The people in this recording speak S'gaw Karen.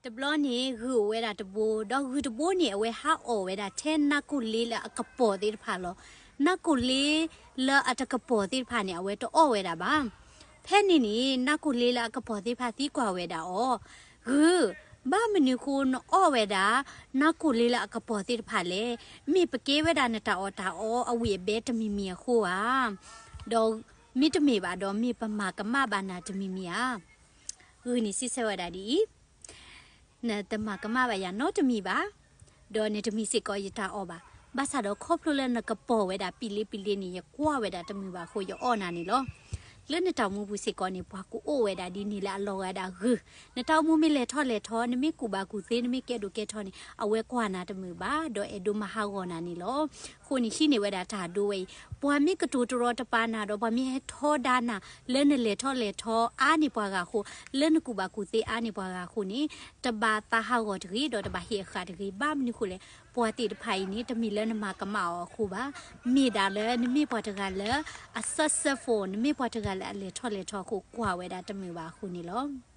တဘျီန့ၣ် ဂုၢ်အိၣ်ဝဲဒၣ်တဘိ, ဒီးဂုၢ်တဘိန့ၣ် အဝဲဟးအီၣ်ဝဲဒၣ်ထဲနါကိၢ်လ့လၢအကပီၤသ့ၣ်တဖၣ်လီၤ. နါကိၢ်လ့လၢအတကပီၤသ့ၣ်တဖၣ်န့ၣ် အဝဲတအီၣ်ဝဲဒၣ်ဘၣ်. ဖဲန့ၣ်န့ၣ် နါကိၢ်လ့လၢအကပီၤသ့ၣ်တဖၣ်သံကွၢ်ဝဲဒၣ်အီၤ, ဂုၢ်, ဘၣ်မနုၤဃိနအီၣ်ဝဲဒၣ် နါကိၢ်လ့လၢအကပီၤသ့ၣ်တဖၣ်လဲၣ်. မ့ၢ်ပကဲဝဲဒၣ်နတၢ်အီၣ်တၢ်အီအဝံၣ်အဘဲတမံၤမံၤအဃိဧါ, ဒီးမ့တမ့ၢ်ဘၣ်ဒီး မ့ၢ်ပမၤကမၣ်ဘၣ်နၤတမံၤမံၤဧါ. ဂုၢ်န့ၣ်စံးဆၢဝဲဒၣ်ဒ်အံၤ, နတမၤကမၣ်ဘၣ်ယၤနီတမံၤဘၣ်, ဒီးနတမံၤစ့ၢ်ကီးယတၢ်အီၣ်ဘၣ်. ဘၣ်ဆၣ်ဒီးခီဖျိလၢနကပီၤဝဲဒၣ်ပံလ့ပံလ့န့ၣ် ယကွၢ်ဝဲဒၣ်တမုာ်ဘၣ်အဃိ ယအီၣ်နၤန့ၣ်လီၤ. လၢနတၢ်အိၣ်မူပူၤစ့ၢ်ကီးန့ၣ် ပှၤကအိၣ်ဝဲဒၣ်ဒ်န့ၣ်လၢအလီၤဂာ်ဒၣ်ဂုၢ်, နတၢ်အိၣ်မူမ့ၢ်လဲၤထီၣ်လဲၤထီ နမ့ၢ်ကူၣ်ဘၣ်ကူၣ်သ့ နမ့ၢ်ကဲဒိၣ်ကဲထီန့ၣ် အဝဲကွၢ်နၤတမုာ်ဘၣ် ဒီးအဲၣ်ဒိးမၤဟးဂီၤနၤန့ၣ်လီၤ. အဃိန့ၣ် ဟံးန့ၢ်ဝဲဒၣ်တၢ်ဒိဝဲအံၤ, ပှၤမ့ၢ်ကတိၤတရီတပါနၤဒီး ပှၤမ့ၢ်ဟဲထီဒါနၤ လၢနလဲၤထီၣ်လဲၤထီအါန့ၢ်ပှၤဂၤအဃိ, လၢနကူၣ်ဘၣ်ကူၣ်သ့အါန့ၢ်ပှၤဂၤအဃိန့ၣ်, တဘၣ်သးဟးဂီၤတဂ့ၤ ဒီးတဘၣ်ဟ့ၣ်အဃၣ်တဂ့ၤ. ဘၣ်မနုၤဃိလဲၣ်, ပှၤသ့ၣ်တဖၣ်အံၤန့ၣ် တမ့ၢ်လၢနမၤကမၣ်အီၤအဃိဘၣ်. မ့ၢ်ဒၣ်လၢနမ့ၢ်ပှၤတဂၤလၢအ successful, နမ့ၢ်ပှၤတဂၤလၢအလဲၤထီၣ်လဲၤထီအဃိ ကွၢ်ဝဲဒၣ်တမုာ်ဘၣ်အဃိန့ၣ်လီၤ.